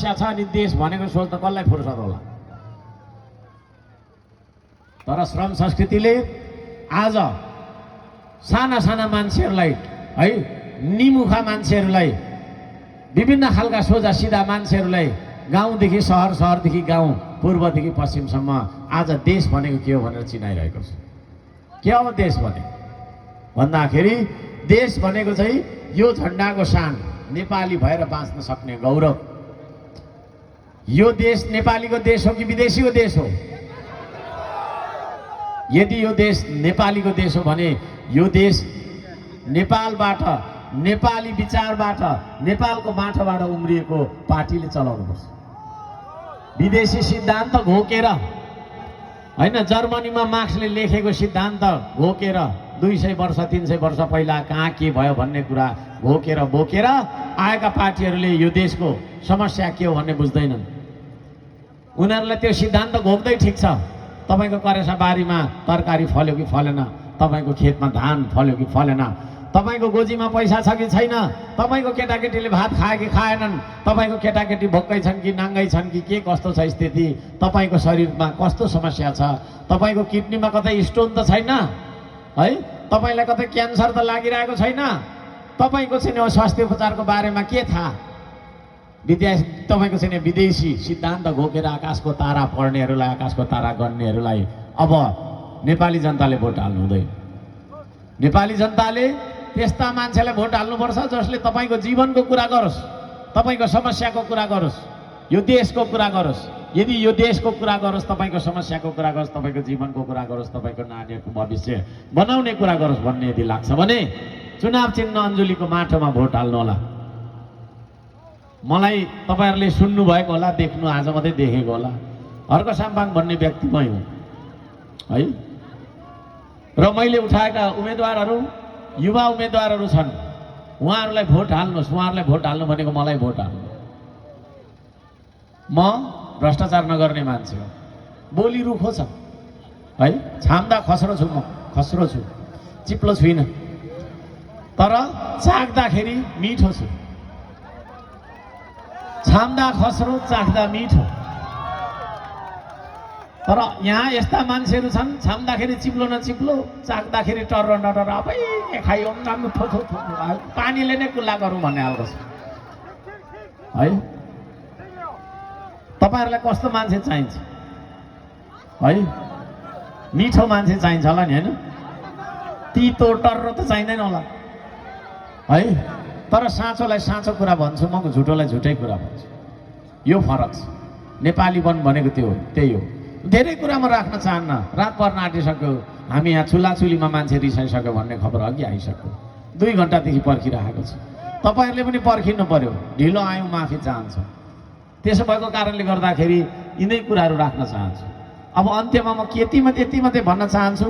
छ अनि देश भनेको सोच त कसलाई फुर्सद होला। तर श्रम संस्कृतिले आज साना साना मान्छेहरूलाई है, निमुखा मान्छेहरूलाई, विभिन्न खालका सोझा सिधा मान्छेहरूलाई गाउँदेखि सहर, सहरदेखि गाउँ, पूर्वदेखि पश्चिमसम्म आज देश भनेको के हो भनेर चिनाइरहेको छ। के हो देश भनेको भन्दाखेरि देश भनेको चाहिँ यो झन्डाको शान, नेपाली भएर बाँच्न सक्ने गौरव। यो देश नेपालीको देश हो कि विदेशीको देश हो? यदि यो देश नेपालीको देश हो भने यो देश नेपालबाट, नेपाली विचारबाट, नेपालको माटोबाट उम्रिएको पार्टीले चलाउनुपर्छ। विदेशी सिद्धान्त घोकेर होइन, जर्मनीमा मार्क्सले लेखेको सिद्धान्त घोकेर 200 वर्ष 300 वर्ष पहिला कहाँ के भयो भन्ने कुरा घोकेर बोकेर आएका पार्टीहरूले यो देशको समस्या के हो भन्ने बुझ्दैनन्। उनीहरूलाई त्यो सिद्धान्त घोक्दै ठिक छ, तपाईँको करेसा बारीमा तरकारी फल्यो कि फलेन, तपाईँको खेतमा धान फल्यो कि फलेन, तपाईँको गोजीमा पैसा छ कि छैन, तपाईँको केटाकेटीले भात खाए कि खाएनन्, तपाईँको केटाकेटी भोक्कै छन् कि नाङ्गै छन् कि के कस्तो छ स्थिति, तपाईँको शरीरमा कस्तो समस्या छ, तपाईँको किडनीमा कतै स्टोन त छैन है, तपाईँलाई कतै क्यान्सर त लागिरहेको छैन, तपाईँको चाहिँ स्वास्थ्य उपचारको बारेमा के थाहा? तपाईँको चाहिँ विदेशी सिद्धान्त घोकेर आकाशको तारा पढ्नेहरूलाई, आकाशको तारा गन्नेहरूलाई अब नेपाली जनताले भोट हाल्नु हुँदैन। नेपाली जनताले त्यस्ता मान्छेलाई भोट हाल्नुपर्छ जसले तपाईँको जीवनको कुरा गरोस्, तपाईँको समस्याको कुरा गरोस्, यो देशको कुरा गरोस्। यदि यो देशको कुरा गरोस्, तपाईँको समस्याको कुरा गरोस्, तपाईँको जीवनको कुरा गरोस्, तपाईँको नानीहरूको भविष्य बनाउने कुरा गरोस् भन्ने यदि लाग्छ भने चुनाव चिन्ह अञ्जुलीको माटोमा भोट हाल्नु होला। मलाई तपाईँहरूले सुन्नुभएको होला, देख्नु आज मात्रै देखेको होला, हर्क साम्पाङ भन्ने व्यक्ति मै हुँ है, र मैले उठाएका उम्मेदवारहरू युवा उम्मेदवारहरू छन्। उहाँहरूलाई भोट हाल्नुहोस्, उहाँहरूलाई भोट हाल्नु भनेको मलाई भोट हाल्नु। म भ्रष्टाचार नगर्ने मान्छे हो, बोली रुखो छ है, छाम्दा खस्रो छु, म खस्रो छु, चिप्लो छुइनँ, तर चाख्दाखेरि मिठो छु। छाम्दा खस्रो, चाख्दा मिठो। तर यहाँ यस्ता मान्छेहरू छन्, छाम्दाखेरि चिप्लो न चिप्लो, चाख्दाखेरि टर्र नटर, अब खाइयो पानीले नै कुल्ला गरौँ भन्ने खालको छ है। तपाईँहरूलाई कस्तो मान्छे चाहिन्छ है? मिठो मान्छे चाहिन्छ होला नि होइन, तितो टर्रो त चाहिँदैन होला है। तर साँचोलाई साँचो कुरा भन्छु म, झुटोलाई झुटै कुरा भन्छु। यो फरक छ। नेपालीपन भनेको त्यो हो, त्यही हो। धेरै कुरा म राख्न चाहन्न, रात पर्न आँटिसक्यो, हामी यहाँ चुलाचुलीमा मान्छे रिसाइसक्यो भन्ने खबर अघि आइसक्यो। 2 घन्टादेखि पर्खिरहेको छु। तपाईँहरूले पनि पर्खिनु पर्यो, ढिलो आयौँ माफी चाहन्छु। त्यसो भएको कारणले गर्दाखेरि यिनै कुराहरू राख्न चाहन्छु। अब अन्त्यमा म यति मात्रै भन्न चाहन्छु,